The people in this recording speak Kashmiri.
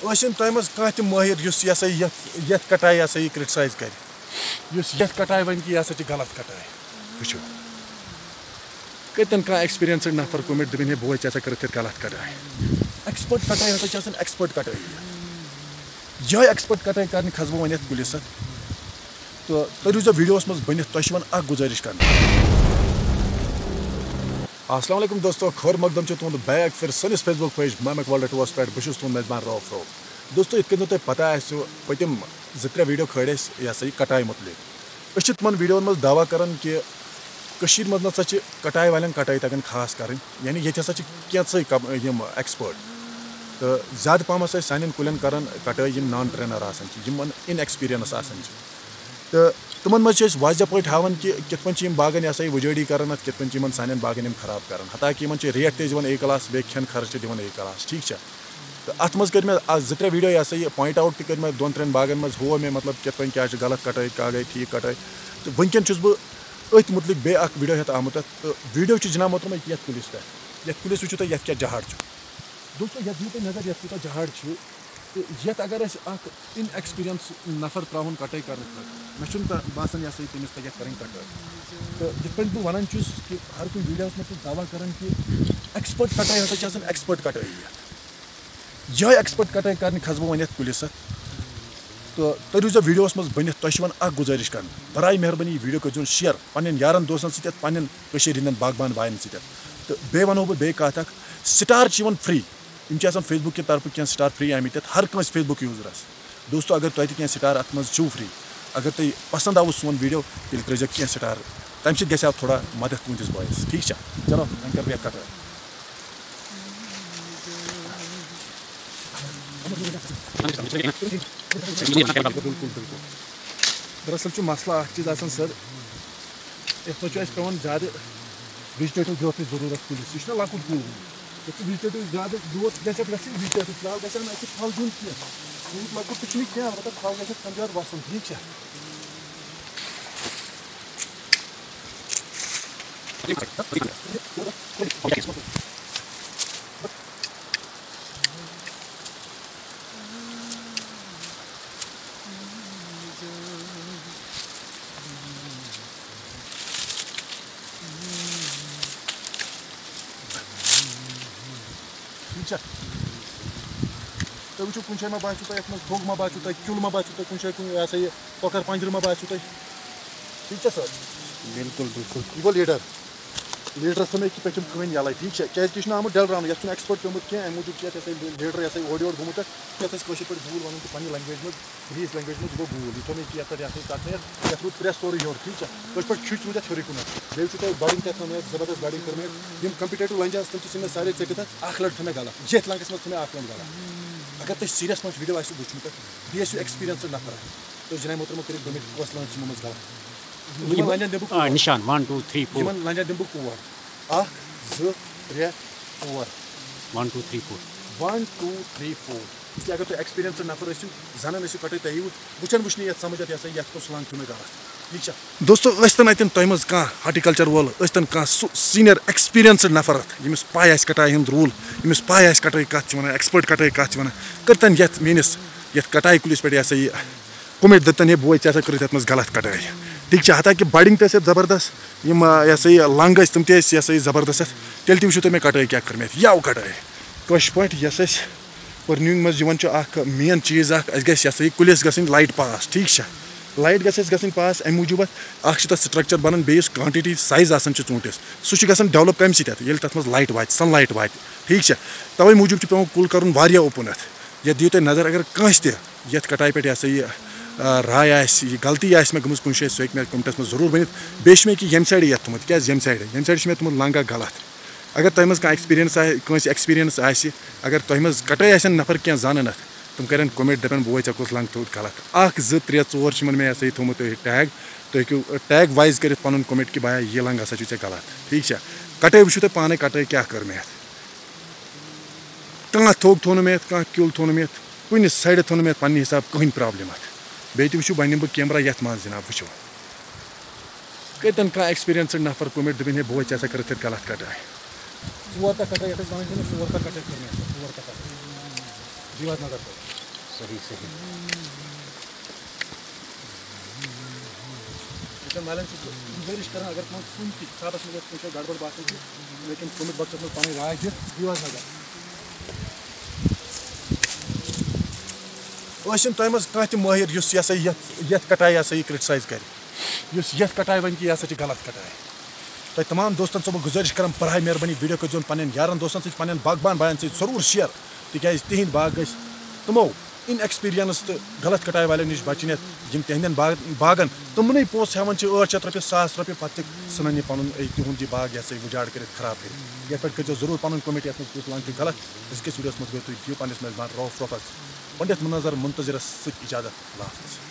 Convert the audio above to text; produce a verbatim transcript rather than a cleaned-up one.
ٲسِن تۄہہِ منٛز کانٛہہ تہِ مٲہِر یُس یہِ ہسا یہِ یَتھ یَتھ کٹایہِ یہِ ہسا یہِ کرٹسایز کرِ، یُس یَتھ کٹایہِ وَنہِ کہِ یہِ ہسا چھِ غلط کٹاے؟ وٕچھِو، کٔرۍتَن کانٛہہ ایکسپیرینسڈ نفر کوٚمٮ۪نٹ دٔپِنۍ، ہے بہٕ وَنہٕ ژےٚ ہسا کٔرٕتھ یَتھ غلط کٹاے۔ ایکسپٲرٹ کٹٲے ہسا چھِ آسان ایکسپٲرٹ کٹٲے۔ یِہوٚے ایکسپٲرٹ کٹٲے کرنہِ کھسہٕ بہٕ وۄنۍ یَتھ کُلِس سۭتۍ۔ تہٕ تُہۍ روٗزیو ویٖڈیوَس منٛز بٔنِتھ، تۄہہِ چھِ یِوان اَکھ گُزٲرِش کرنہٕ۔ السلام علیکم دوستو، خٲر مقدم چھُ تُہُنٛد بیک پھِر سٲنِس Facebook پیج میمک ورلڈ ٹوٗرس پٮ۪ٹھ۔ بہٕ چھُس تُہُنٛد میزبان رؤف رؤف۔ دوستو، یِتھ کٔنۍ زَن تۄہہِ پتہ آسِوٕ، پٔتِم زٕ ترٛےٚ ویٖڈیو کھٲلۍ اَسہِ یہِ ہسا یہِ کٹایہِ مُتعلِق۔ أسۍ چھِ تِمن ویٖڈیوَن منٛز دعویٰ کران کہِ کٔشیٖرِ منٛز نہ سا چھِ کٹایہِ والٮ۪ن کٹٲے تَگان خاص کرٕنۍ، یعنی ییٚتہِ ہسا چھِ کینٛژھٕے کم-، یِم ایکسپٲرٹ۔ تہٕ زیادٕ پَہم ہسا چھِ سانٮ۪ن کُلٮ۪ن کران کٹٲے یِم نان ٹرینر آسان چھِ، یِمن ان ایکسپیرینس آسان چھِ۔ تہٕ تِمن منٛز چھِ أسۍ واضح پٲٹھۍ ہاوان کہِ کِتھ پٲٹھۍ چھِ یِم باغن یہِ ہسا یہِ وُجٲڑی کران، اَتھ کِتھ پٲٹھۍ چھِ یِمن سانٮ۪ن باغن یِم خراب کران، حتیٰ کہِ یِمن چھِ ریٹ تہِ أسۍ دِوان اے کلاس، بیٚیہِ کھٮ۪ن خرٕچ تہِ دِوان اے کلاس، ٹھیٖک چھا؟ تہٕ اَتھ منٛز کٔرۍ مےٚ آز زٕ ترٛےٚ ویٖڈیو یہِ ہسا یہِ پویِنٹ آوُٹ تہِ کٔرۍ مےٚ دۄن ترٛٮ۪ن باغن منٛز، ہوو مےٚ مطلب کِتھ پٲٹھۍ کیٛاہ چھِ غلط کٹٲے، کیٛاہ گٔے ٹھیٖک کٹٲے۔ تہٕ وٕنکٮ۪ن چھُس بہٕ أتھۍ مُتعلِق بیٚیہِ اکھ ویٖڈیو ہٮ۪تھ آمُت اَتھ۔ تہٕ ویٖڈیو چھُ جناب محترم أکۍ یَتھ کُلِس پٮ۪ٹھ، یَتھ کُلِس وٕچھِو تُہۍ یَتھ کیٛاہ جہاڑ چھُ۔ دوستو، یَتھ دِیِو تُہۍ نظر، یَتھ کوٗتاہ جہاڑ چھُ۔ تہٕ یَتھ اگر أسۍ اَکھ ان ایکسپیرینس نفر ترٛاوہون کٹٲے کرنہٕ خٲطرٕ، مےٚ چھُنہٕ تا-، باسان یہِ ہسا یہِ تٔمِس تَگہِ اَتھ کَرٕنۍ کٹٲے۔ تہٕ یِتھ پٲٹھۍ بہٕ وَنان چھُس کہِ ہر کُنہِ ویٖڈیوَس منٛز چھُس دعویٰ کران کہِ ایکسپٲرٹ کٹٲے ہسا چھِ آسان ایکسپٲرٹ کٹٲے یَتھ۔ یِہوٚے ایکسپٲرٹ کٹٲے کرنہِ کھسہٕ بہٕ وۄنۍ یَتھ کُلِس سۭتۍ۔ تہٕ تُہۍ روٗزیو ویٖڈیوَس منٛز بٔنِتھ، تۄہہِ چھِ یِوان اَکھ گُزٲرِش کرنہٕ، برائے مہربٲنی یہِ ویٖڈیو کٔرۍزیون شیئر پنٛنٮ۪ن یارَن دوستَن سۭتۍ، پنٛنٮ۪ن کٔشیٖرِ ہِنٛدٮ۪ن باغبان بایَن سۭتۍ۔ تہٕ بیٚیہِ وَنو بہٕ بیٚیہِ کَتھ اَکھ، سٹار چھِ یِوان فری، یِم چھِ آسان Facebook کہِ طرفہٕ کینٛہہ سٹار فری آمٕتۍ یَتھ ہر کٲنٛسہِ Facebook یوٗزرَس۔ دوستو، اگر تۄہہِ تہِ کینٛہہ سٹار اَتھ منٛز چھُو فری، اگر تۄہہِ پسنٛد آوُ سون ویٖڈیو، تیٚلہِ ترٛٲیزیو کینٛہہ سٹار، تَمہِ سۭتۍ گژھِ ہا تھوڑا مدد تُہٕنٛدِس بٲیِس، ٹھیٖک چھا؟ چلو، وۄنۍ کَرٕ بہٕ یَتھ کَتھ۔ بِلکُل، بِلکُل۔ دراصل چھُ مسلہٕ اکھ چیٖز آسان، سر، یتھ منٛز چھُ اَسہِ پٮ۪وان زیادٕ ویجٹیٹو گروتھٕچ ضروٗرت کُلِس۔ یہِ چھُنہ لۄکُٹ کُل۔ یتھ چھُ ویجٹیٹو زیادٕ گروتھ گژھِ اَتھ گژھِ، ویجٹیٹو فی الحال گژھِ اَتھ نہٕ اَسہِ پھل دیُن کینٛہہ۔ یوٗت لۄکُٹ تہِ چھُنہٕ کینٛہہ، البتہ پھل گژھِ اَتھ کُنہِ جایہِ وَسُن، ٹھیٖک چھا؟ ٹھیٖک چھا؟ تُہۍ وٕچھِو، کُنہِ جایہِ ما باسیو تۄہہِ یَتھ منٛز دۄگ ما باسیو تۄہہِ، کیُل ما باسیو تۄہہِ کُنہِ جایہِ، کُنہِ، یہِ ہسا یہِ کۄکَر پَنجہِ ما باسیو تۄہہِ؟ ٹھیٖک چھا سر؟ بِلکُل، بِلکُل۔ یہِ گوٚو لیٖڈَر۔ لیٖڈرَس تھٲو مےٚ أکِس پٮ۪ٹھِم کٕہٕنۍ یَلَے، ٹھیٖک چھا؟ کیٛازِکہِ یہِ چھُنہٕ آمُت ڈٮ۪لراونہٕ، یَتھ چھُنہٕ ایکسپٲرٹ پیوٚمُت کینٛہہ، اَمہِ موٗجوٗب چھُ یَتھ یہِ ہسا یہِ لیٖڈَر یہِ ہسا یہِ اورٕ یورٕ گوٚمُت اَتھ، یَتھ أسۍ کٲشِر پٲٹھۍ گوٗل وَنان چھِ پنٛنہِ لینگویج منٛز، گرٛیٖس لینگویج منٛز، یہِ گوٚو گوٗل۔ یہِ تھوٚو مےٚ ییٚکیٛاہ یَتھ پٮ۪ٹھ، یَتھ یَتھ روٗد پرٛٮ۪س سورُے ہیوٚر، ٹھیٖک چھا؟ کٲشِر پٲٹھۍ کھیٚو تہِ روٗد یَتھ ہیوٚرُے کُنَتھ۔ بیٚیہِ وٕچھِو تۄہہِ بڈِنٛگ تہِ اَتھ تھٲو مےٚ زبردست بڈِنٛگ کٔر مےٚ۔ یِم کمپیٹیٹو لنجہِ آسہٕ، تِم تہِ ژھٕنۍ مےٚ سارے ژٔٹِتھ اَتھ۔ اَکھ لنٛج تھٲو مےٚ غلط، ییٚتھۍ لنٛجَس منٛز تھٲو مےٚ اَکھ لنٛج غلط۔ اگر تۄہہِ سیٖریَس پٲٹھۍ ویٖڈیو آسِوٕ وٕچھمُت، بیٚیہِ ٲسِو ایکسپیٖریَنسٕڈ نفر اَتھ، تُہۍ جناب محترمہٕ کٔرِو کمنٹ کۄس لنٛج چھِ یِمو منٛز غلط۔ یِمَن لنٛجَن دِمہٕ بہٕ آ، نِشان، one two three four۔ یِمَن لنٛجَن دِمہٕ بہٕ کوڈ۔ اَکھ، زٕ، ترٛےٚ، ژور۔ One two three four۔ One two three four۔ اس لیے اگر تُہۍ ایکسپیٖریَنسٕڈ نفر ٲسِو، زنان ٲسِو کَٹٲے تۄہہِ یِیوٕ وٕچھان وٕچھنہِ یَتھ سمجھ اَتھ، یہِ ہسا یَتھ کُس لنٛگ چھُ مےٚ غلط۔ ٹھیٖک چھا؟ دوستو، ٲسۍ تَن اَتٮ۪ن تۄہہِ منٛز کانٛہہ ہارٹیکلچر وول، ٲسۍ تَن کانٛہہ سُہ سیٖنیر ایکسپیٖریَنسٕڈ نفر اَتھ، ییٚمِس پَے آسہِ کَٹایہِ ہُنٛد روٗل، ییٚمِس پَے آسہِ کَٹٲے کَتھ چھِ وَنان، ایکسپٲرٹ کَٹٲے کَتھ چھِ وَنان، کٔرۍ تَن یَتھ میٛٲنِس، یَتھ کَٹایہِ کُلِس پٮ۪ٹھ یہِ ہسا یہِ کوٚمٮ۪نٹ دِتَن، ہے بوے، ژےٚ ہسا کٔرٕتھ یَتھ منٛز غلط کَٹٲے۔ ٹھیٖک چھا؟ حتیٰ کہِ بڈِنٛگ تہِ ٲس یَتھ زبردست، یِم، آ، یہِ ہسا یہِ لنٛگ ٲسۍ، تِم تہِ ٲسۍ یہِ ہسا یہِ زبردست۔ تیٚلہِ تہِ وٕچھِو تُہۍ مےٚ کَٹٲے کیٛاہ کٔر مےٚ اَتھ، یَو کَٹٲے۔ کٲشِر پٲٹھۍ یۄس اَسہِ پرنیوٗنگ منٛز یِوان چھُ اکھ مین چیٖز اکھ، اَسہِ گژھِ یہِ ہسا یہِ کُلِس گژھٕنۍ لایٹ پاس، ٹھیٖک چھا؟ لایٹ گژھِ اَسہِ گژھٕنۍ پاس، اَمہِ موٗجوٗب اَتھ اکھ چھُ تَتھ سٹرکچر بَنان، بیٚیہِ یُس کوانٹِٹی سایز آسان چھُ ژوٗنٛٹھِس، سُہ چھُ گژھان ڈیولپ کَمہِ سۭتۍ اَتھ؟ ییٚلہِ تَتھ منٛز لایٹ واتہِ، سن لایٹ واتہِ، ٹھیٖک چھا؟ تَوَے موٗجوٗب چھُ پٮ۪وان کُل کَرُن واریاہ اوپُن اَتھ۔ یَتھ دِیِو تُہۍ نظر، اگر کٲنٛسہِ تہِ یَتھ کَٹایہِ پٮ۪ٹھ یہِ ہسا یہِ، آ، راے آسہِ، یہِ غلطی آسہِ مےٚ گٔمٕژ کُنہِ جایہِ، سُہ ہیٚکہِ مےٚ کمنٹَس منٛز ضروٗر ؤنِتھ۔ بیٚیہِ چھُ مےٚ ییٚکیٛاہ ییٚمہِ سایڈٕ یَتھ تھوٚمُت، کیٛازِ ییٚمہِ سایڈٕ، ییٚمہِ سایڈٕ چھُ مےٚ تھوٚمُت لنٛگا غلط۔ اگر تۄہہِ منٛز کانٛہہ ایکسپیٖریَنس آسہِ، کٲنٛسہِ ایکسپیٖریَنس آسہِ، اگر تۄہہِ منٛز کَٹٲے آسن نفر کینٛہہ زانان اَتھ، تِم کَرن کومنٹ، دَپن، بوے، ژےٚ کُس لنٛگ تھوٚوُتھ غلط۔ اَکھ، زٕ، ترٛےٚ، ژور چھِ یِمَن مےٚ یہِ ہسا یہِ تھوٚمُت تۄہہِ ٹیگ، تُہۍ ہیٚکِو ٹیگ وایز کٔرِتھ پَنُن کومنٹ کہِ بیا، یہِ لنٛگ ہسا چھُ ژےٚ غلط، ٹھیٖک چھا؟ کَٹٲے وٕچھِو تُہۍ پانَے، کَٹٲے کیٛاہ کٔر مےٚ اَتھ۔ کانٛہہ تھوٚگ تھوٚو نہٕ مےٚ اَتھ، کانٛہہ کیُل تھوٚو نہٕ مےٚ اَتھ، کُنہِ سایڈٕ تھوٚو نہٕ مےٚ اَتھ پنٛنہِ حساب کٕہٕنۍ پرٛابلِم اَتھ۔ بیٚیہِ تہِ وٕچھِو، وۄنۍ نِمہٕ بہٕ کیمرہ یَتھ منٛز جِناب، وٕچھِو۔ کٔرۍتَن کانٛہہ ایکسپیٖریَنسٕڈ نفر کومنٹ، دٔپِنۍ، ہے بوے، ژےٚ ہسا کٔرٕتھ یَتھ غلط کَٹٲے۔ ژور تَہہ کَٹٲے، یَتھ أسۍ وَنان چھِ نہ، ژور تَہہ کَٹٲے کٔر مےٚ اَتھ، ژور تَہہ کَٹٲے۔ یہِ واتہِ نظر تۄہہِ۔ صحیح، صحیح۔ ییٚتٮ۪ن والٮ۪ن چھُس بہٕ گُزٲرِش کران، اگر تِمن کُنہِ تہِ حسابس منٛز اگر کُنہِ جایہِ گڑبڑ باسان چھِ، تِم ہیٚکن comment boxس منٛز پنٕنۍ راے دِتھ۔ یہِ واتہِ نظر۔ ٲسِن تۄہہِ منٛز کانٛہہ تہِ مٲہِر یُس یہِ ہسا یتھ، یتھ کٹایہِ ہسا یہِ criticize کرِ، یُس یتھ کٹایہِ ونہِ کہِ یہِ ہسا چھِ غلط کٹاے۔ تۄہہِ تمام دوستن چھُسو بہٕ گُزٲرِش کران، براہ مہربٲنی video کٔرۍزیون پننٮ۪ن یارن دوستن سۭتۍ، پننٮ۪ن باغبان باین سۭتۍ ضروٗر share، تِکیازِ تِہنٛدۍ باغ گژھِ تِمو inexperience تہٕ غلط کٹایہِ والٮ۪ن نِش بچِنۍ، یِم تِہنٛدٮ۪ن باغ-، باغن تِمنٕے پونٛسہٕ ہٮ۪وان چھِ، ٲٹھ شیٚتھ رۄپیہِ، ساس رۄپیہِ، پتہٕ تہِ ژھٕنان یہِ پنُن، یہِ تِہُنٛد یہِ باغ یہِ ہسا یہِ وُجاڑ کٔرِتھ، خراب کٔرِتھ۔ یتھ پٮ۪ٹھ کٔرۍزیو ضروٗر پنُن comment، یتھ منٛز کُس line چھُ غلط۔ أزکِس videoس منٛز گٔیو تُہۍ دِیِو پننِس میزبان رؤف رۄفس، پنڈت منظر منتظرس سۭتۍ اجازت۔ اللہ حافظ۔